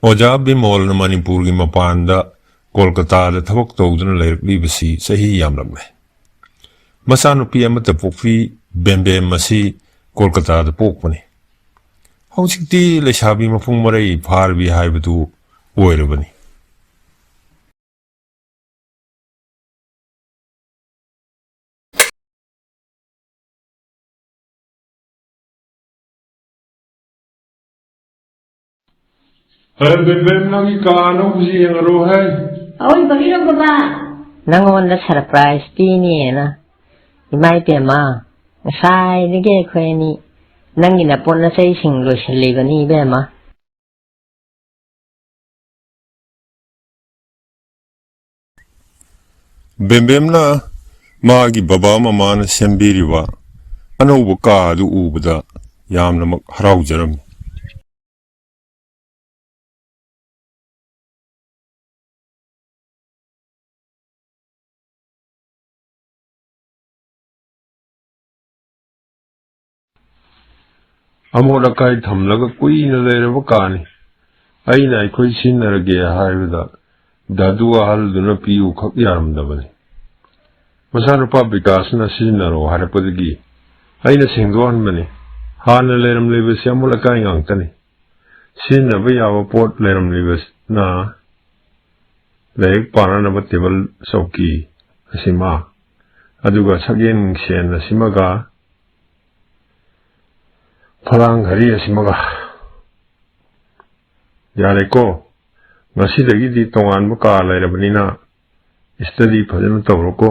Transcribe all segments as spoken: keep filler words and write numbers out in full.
ꯑꯣꯖꯥ ꯕꯤꯃꯣꯜꯅ ꯃꯅꯤꯄꯨꯔꯒꯤ ꯃꯄꯥꯟꯗ ꯀꯣꯜꯀꯇꯥꯗ ꯊꯕꯛ ꯇꯧꯗꯨꯅ ꯂꯩꯔꯛꯂꯤꯕꯁꯤ ꯆꯍꯤ ꯌꯥꯝꯂꯛꯂꯦ꯫ ꯃꯆꯥꯅꯨꯄꯤ ꯑꯃꯠꯇ ꯄꯣꯛꯄꯤ ꯕꯦꯝꯕꯦꯝ ꯑꯁꯤ ꯀꯣꯜꯀꯇꯥꯗ ꯄꯣꯛꯄꯅꯤ꯫ ꯍꯧꯖꯤꯛꯇꯤ ꯂꯩꯁꯥꯕꯤ ꯃꯄꯨꯡ ꯃꯔꯩ ꯐꯥꯔꯕꯤ ꯍꯥꯏꯕꯗꯨ ꯑꯣꯏꯔꯕꯅꯤ꯫ ꯑꯔꯦ ꯕꯦꯝꯕꯦꯝ, ꯅꯪꯒꯤ ꯀꯥ ꯑꯅꯧꯕꯁꯤ ꯌꯦꯡꯉꯔꯣ ꯍꯦ꯫ ꯑꯑꯣꯏꯕꯒꯤꯔꯣ ꯕꯕꯥ? ꯅꯪꯉꯣꯟꯗ surprise ꯄꯤꯅꯤꯅ꯫ ꯏꯃꯥ ꯏꯕꯦꯝꯃ, ꯉꯁꯥꯏꯗꯒꯤ ꯑꯩꯈꯣꯏ ꯑꯅꯤ ꯅꯪꯒꯤ ꯅꯄꯣꯠ ꯅꯆꯩꯁꯤꯡ ꯂꯣꯏꯁꯤꯜꯂꯤꯕꯅꯤ ꯏꯕꯦꯝꯃ꯫ ꯕꯦꯝꯕꯦꯝꯅ ꯃꯥꯒꯤ ꯕꯕꯥ ꯃꯃꯥꯅ ꯁꯦꯝꯕꯤꯔꯤꯕ ꯑꯅꯧꯕ ꯀꯥ ꯑꯗꯨ ꯎꯕꯗ ꯌꯥꯝꯅꯃꯛ ꯍꯔꯥꯎꯖꯔꯝꯃꯤ꯫ ꯑꯃꯣꯠ ꯑꯀꯥꯏ ꯊꯝꯂꯒ ꯀꯨꯏꯅ ꯂꯩꯔꯕ ꯀꯥꯅꯤ꯫ ꯑꯩꯅ ꯑꯩꯈꯣꯏ ꯁꯤꯖꯤꯟꯅꯔꯒꯦ ꯍꯥꯏꯕꯗ ꯗꯥꯗꯨ ꯑꯍꯜꯗꯨꯅ ꯄꯤꯌꯨ ꯈꯛ ꯌꯥꯔꯝꯗꯕꯅꯤ꯫ ꯃꯆꯥꯅꯨꯄꯥ ꯕꯤꯀꯥꯁꯅ ꯁꯤꯖꯤꯟꯅꯔꯣ ꯍꯥꯏꯔꯛꯄꯗꯒꯤ ꯑꯩꯅ ꯁꯦꯡꯗꯣꯛꯍꯟꯕꯅꯤ꯫ ꯍꯥꯟꯅ ꯂꯩꯔꯝꯂꯤꯕꯁꯤ ꯑꯃꯣꯠ ꯑꯀꯥꯏ ꯉꯥꯛꯇꯅꯤ꯫ ꯁꯤꯖꯤꯟꯅꯕ ꯌꯥꯕ ꯄꯣꯠ ꯂꯩꯔꯝꯂꯤꯕꯅ ꯂꯥꯏꯔꯤꯛ ꯄꯥꯅꯅꯕ ꯇꯦꯕꯜ ꯆꯧꯀꯤ ꯑꯁꯤꯃ, ꯑꯗꯨꯒ ꯁꯛꯌꯦꯡ ꯁꯦꯟ ꯑꯁꯤꯃꯒ ꯐꯂꯥꯡ ꯘꯔꯤ ꯑꯁꯤꯃꯒ꯫ ꯌꯥꯔꯦꯀꯣ? ꯉꯁꯤꯗꯒꯤꯗꯤ ꯇꯣꯉꯥꯟꯕ ꯀꯥ ꯂꯩꯔꯕꯅꯤꯅ study ꯐꯖꯅ ꯇꯧꯔꯣꯀꯣ꯫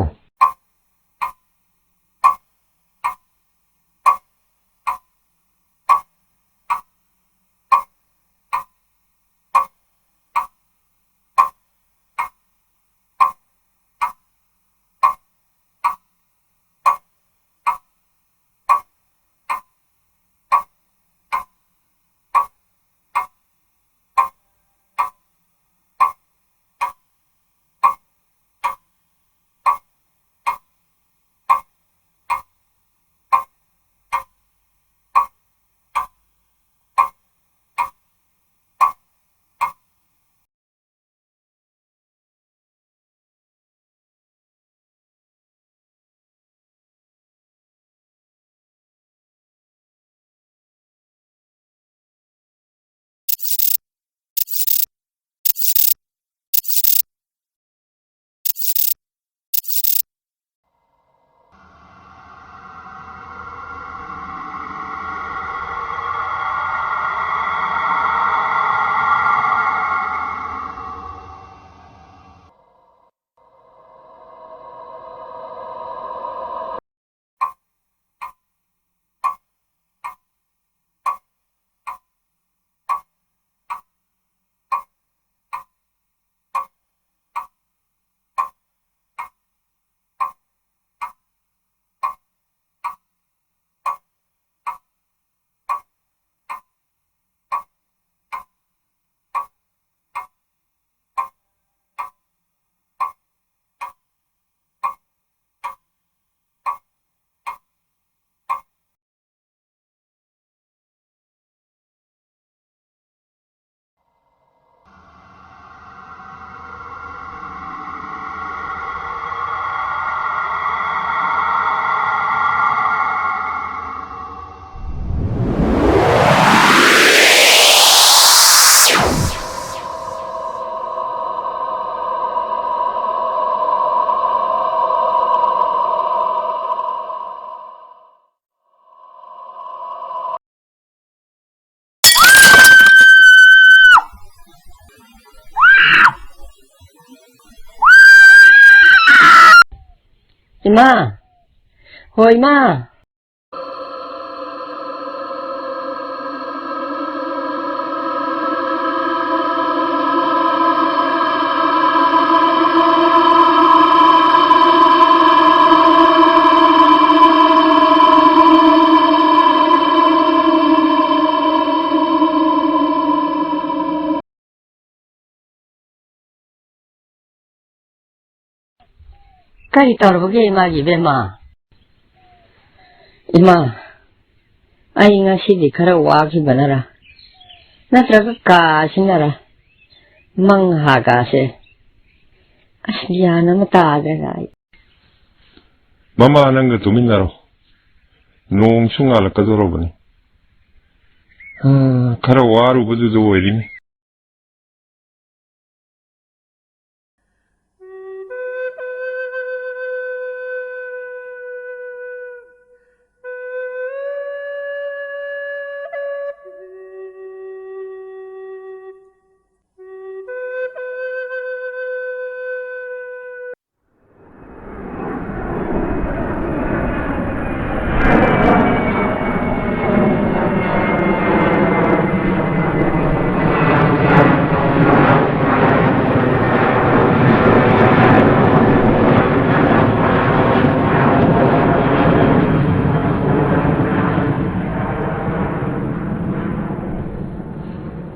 ꯏꯃꯥ! ꯍꯣ, ꯏꯃꯥ! ꯀꯔꯤ ꯇꯧꯔꯕꯒꯦ ꯏꯃꯥꯒꯤ ꯏꯕꯦꯝꯃ? ꯏꯃꯥ, ꯑꯩ ꯉꯁꯤꯗꯤ ꯈꯔ ꯋꯥꯈꯤꯕꯅꯔ, ꯅꯠꯇ꯭ꯔꯒ ꯀꯥꯁꯤꯅꯔ, ꯃꯪ ꯍꯥꯒꯥꯁꯦ ꯑꯁ ꯒ꯭ꯌꯥꯟ ꯑꯃ ꯇꯥꯗ꯭ꯔꯦꯗ ꯑꯩ꯫ ꯃꯃꯥ, ꯅꯪꯒ ꯇꯨꯃꯤꯟꯅꯔꯣ꯫ ꯅꯣꯡꯁꯨ ꯉꯥꯜꯂꯛꯀꯗꯧꯔꯕꯅꯤ꯫ ꯎꯝ, ꯈꯔ ꯋꯥꯔꯨꯕꯗꯨꯗ ꯑꯣꯏꯔꯤꯅꯤ꯫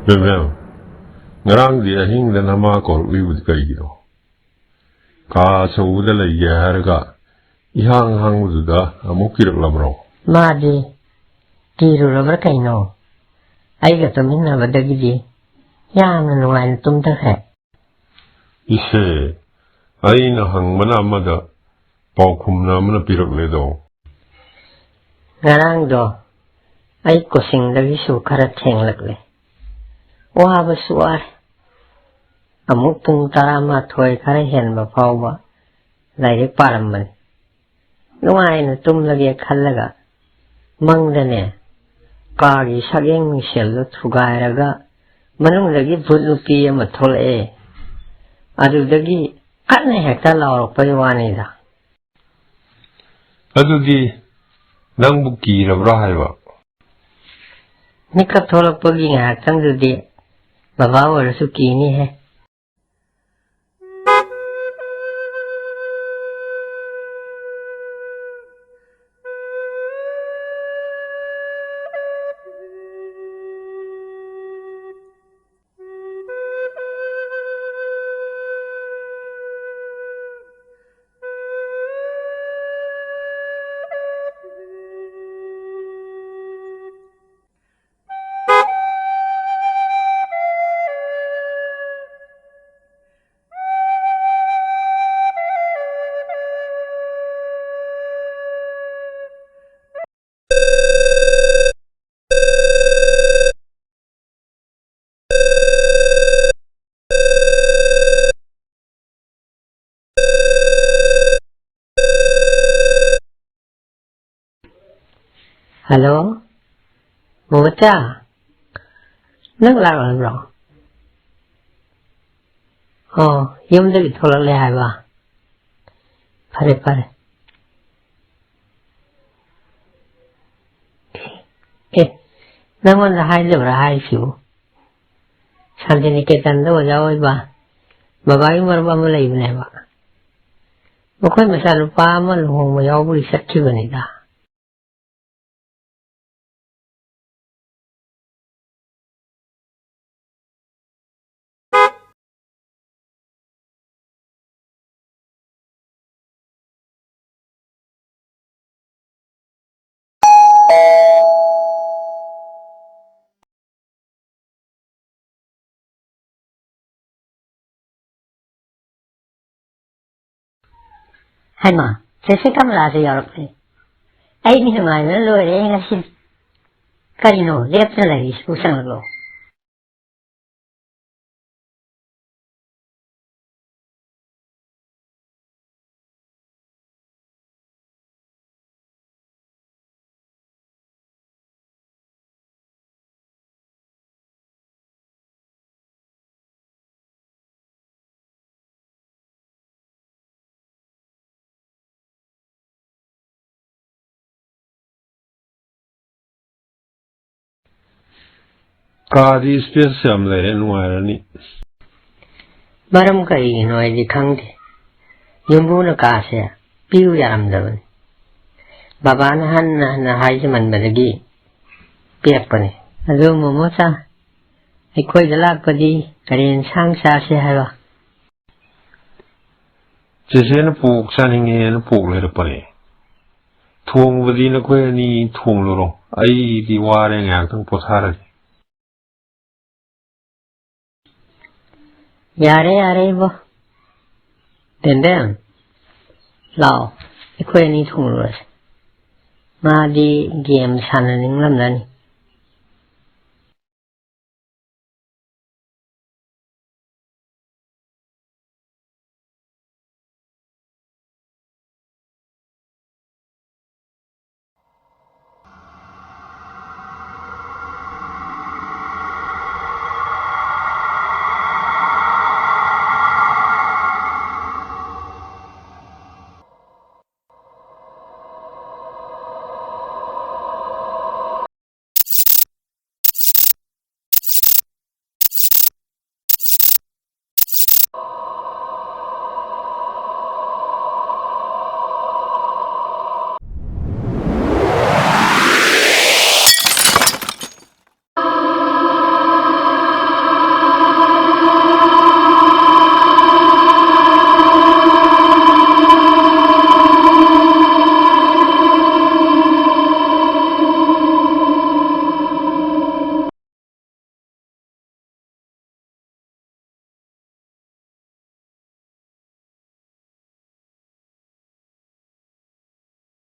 ꯕꯦꯝꯕꯦꯝ, ꯉꯔꯥꯡꯗꯤ ꯑꯍꯤꯡꯗ ꯅꯃꯥ ꯀꯧꯔꯛꯂꯤꯕꯗꯤ ꯀꯩꯒꯤꯅꯣ? ꯀꯥ ꯑꯆꯧꯕꯗ ꯂꯩꯒꯦ ꯍꯥꯏꯔꯒ ꯏꯍꯥꯡ ꯍꯥꯡꯕꯗꯨꯗ ꯑꯃꯨꯛ ꯀꯤꯔꯛꯂꯕ꯭ꯔꯣ? ꯃꯥꯗꯤ ꯀꯤꯔꯨꯔꯕ꯭ꯔꯥ ꯀꯩꯅꯣ? ꯑꯩꯒ ꯇꯨꯝꯃꯤꯟꯅꯕꯗꯒꯤꯗꯤ ꯌꯥꯝꯅ ꯅꯨꯡꯉꯥꯏꯅ ꯇꯨꯝꯊꯈ꯭ꯔꯦ꯫ ꯏꯁꯦ, ꯑꯩꯅ ꯍꯪꯕꯅ ꯑꯃꯗ, ꯄꯥꯎꯈꯨꯝꯅ ꯑꯃꯅ ꯄꯤꯔꯛꯂꯦꯗꯣ꯫ ꯉꯔꯥꯡꯗꯣ ꯑꯩ ꯀꯣꯆꯤꯡꯗꯒꯤꯁꯨ ꯈꯔ ꯊꯦꯡꯂꯛꯂꯦ꯫ ꯋꯥꯕꯁꯨ ꯋꯥꯔꯦ꯫ ꯑꯃꯨꯛ ꯄꯨꯡ ꯇꯔꯥꯃꯥꯊꯣꯏ ꯈꯔ ꯍꯦꯟꯕ ꯐꯥꯎꯕ ꯂꯥꯏꯔꯤꯛ ꯄꯥꯔꯝꯕꯅꯤ꯫ ꯅꯨꯡꯉꯥꯏꯅ ꯇꯨꯝꯂꯒꯦ ꯈꯜꯂꯒ ꯃꯪꯗꯅꯦ, ꯀꯥꯒꯤ ꯁꯛꯌꯦꯡ ꯃꯤꯡꯁꯦꯜꯗꯣ ꯊꯨꯒꯥꯏꯔꯒ ꯃꯅꯨꯡꯗꯒꯤ ꯚꯨꯠ ꯅꯨꯄꯤ ꯑꯃ ꯊꯣꯛꯂꯛꯑꯦ꯫ ꯑꯗꯨꯗꯒꯤ ꯀꯟꯅ ꯍꯦꯛꯇ ꯂꯥꯎꯔꯛꯄꯩ ꯋꯥꯅꯤꯗ꯫ ꯑꯗꯨꯗꯤ ꯅꯪꯕꯨ ꯀꯤꯔꯕ꯭ꯔꯥ ꯍꯥꯏꯕ? ꯃꯤꯀꯞ ꯊꯣꯛꯂꯛꯄꯒꯤ ꯉꯥꯏꯍꯥꯛꯇꯪꯗꯨꯗꯤ ꯕꯕꯥ ꯑꯣꯏꯔꯁꯨ ꯀꯤꯅꯤꯍꯦ꯫ ꯍꯜꯂꯣ, ꯃꯣꯃꯣꯆꯥ, ꯅꯪ ꯂꯥꯛꯂꯕ꯭ꯔꯣ? ꯑꯣ, ꯌꯨꯝꯗꯒꯤ ꯊꯣꯛꯂꯛꯂꯦ ꯍꯥꯏꯕ? ꯐꯔꯦ, ꯐꯔꯦ꯫ ꯑꯦ, ꯅꯪꯉꯣꯟꯗ ꯍꯥꯏꯗꯕ꯭ꯔꯥ ꯍꯥꯏꯔꯤꯁꯤꯕꯨ? ꯁꯥꯟꯇꯤꯅꯤꯀꯦꯇꯟꯗ ꯑꯣꯖꯥ ꯑꯣꯏꯕ ꯕꯕꯥꯒꯤ ꯃꯔꯨꯞ ꯑꯃ ꯂꯩꯕꯅꯦꯕ꯫ ꯃꯈꯣꯏ ꯃꯆꯥꯅꯨꯄꯥ ꯑꯃ ꯂꯨꯍꯣꯡꯕ ꯌꯥꯎꯕꯒꯤ ꯆꯠꯈꯤꯕꯅꯤꯗ꯫ ꯍꯩꯃꯥ, ꯆꯦꯆꯦ ꯀꯃꯂꯥꯁꯨ ꯌꯥꯎꯔꯛꯂꯦ꯫ ꯑꯩꯗꯤ ꯅꯨꯡꯉꯥꯏꯕꯅ ꯂꯣꯏꯔꯦ ꯉꯁꯤꯗꯤ꯫ ꯀꯔꯤꯅꯣ ꯂꯦꯞꯇꯅ ꯂꯩꯔꯤꯁꯤꯕꯨ? ꯆꯪꯂꯛꯂꯣ꯫ ꯀꯥꯗꯤ ꯏꯁꯄꯦꯁ ꯌꯥꯝ ꯂꯩꯔꯦ, ꯅꯨꯡꯉꯥꯏꯔꯅꯤ꯫ ꯃꯔꯝ ꯀꯔꯤꯒꯤꯅꯣ ꯑꯩꯗꯤ ꯈꯪꯗꯦ꯫ ꯌꯨꯝꯕꯨꯅ ꯀꯥꯁꯦ ꯄꯤꯌꯨ ꯌꯥꯔꯝꯗꯕꯅꯤ꯫ ꯕꯕꯥꯅ ꯍꯟꯅ ꯍꯟꯅ ꯍꯥꯏꯖꯃꯟꯕꯗꯒꯤ ꯄꯤꯔꯛꯄꯅꯤ꯫ ꯑꯗꯨ ꯃꯣꯃꯣꯆꯥ, ꯑꯩꯈꯣꯏꯗ ꯂꯥꯛꯄꯗꯤ ꯀꯔꯤ ꯌꯦꯟꯁꯥꯡ ꯆꯥꯁꯦ ꯍꯥꯏꯕ? ꯆꯦꯆꯦꯅ ꯄꯣꯛ ꯆꯥꯅꯤꯡꯉꯦꯅ ꯄꯣꯛ ꯂꯩꯔꯛꯄꯅꯦ꯫ ꯊꯣꯡꯕꯗꯤ ꯅꯈꯣꯏ ꯑꯅꯤ ꯊꯣꯡꯂꯨꯔꯣ, ꯑꯩꯗꯤ ꯋꯥꯔꯦ, ꯉꯥꯏꯍꯥꯛꯇꯪ ꯄꯣꯊꯥꯔꯒꯦ꯫ ꯌꯥꯔꯦ, ꯌꯥꯔꯦ ꯏꯕꯣ꯫ ꯕꯦꯝꯕꯦꯝ, ꯂꯥꯛꯑꯣ, ꯑꯩꯈꯣꯏ ꯑꯅꯤ ꯊꯣꯡꯂꯨꯔꯁꯦ꯫ ꯃꯥꯗꯤ ꯒꯦꯝ ꯁꯥꯟꯅꯅꯤꯡꯂꯝꯂꯅꯤ꯫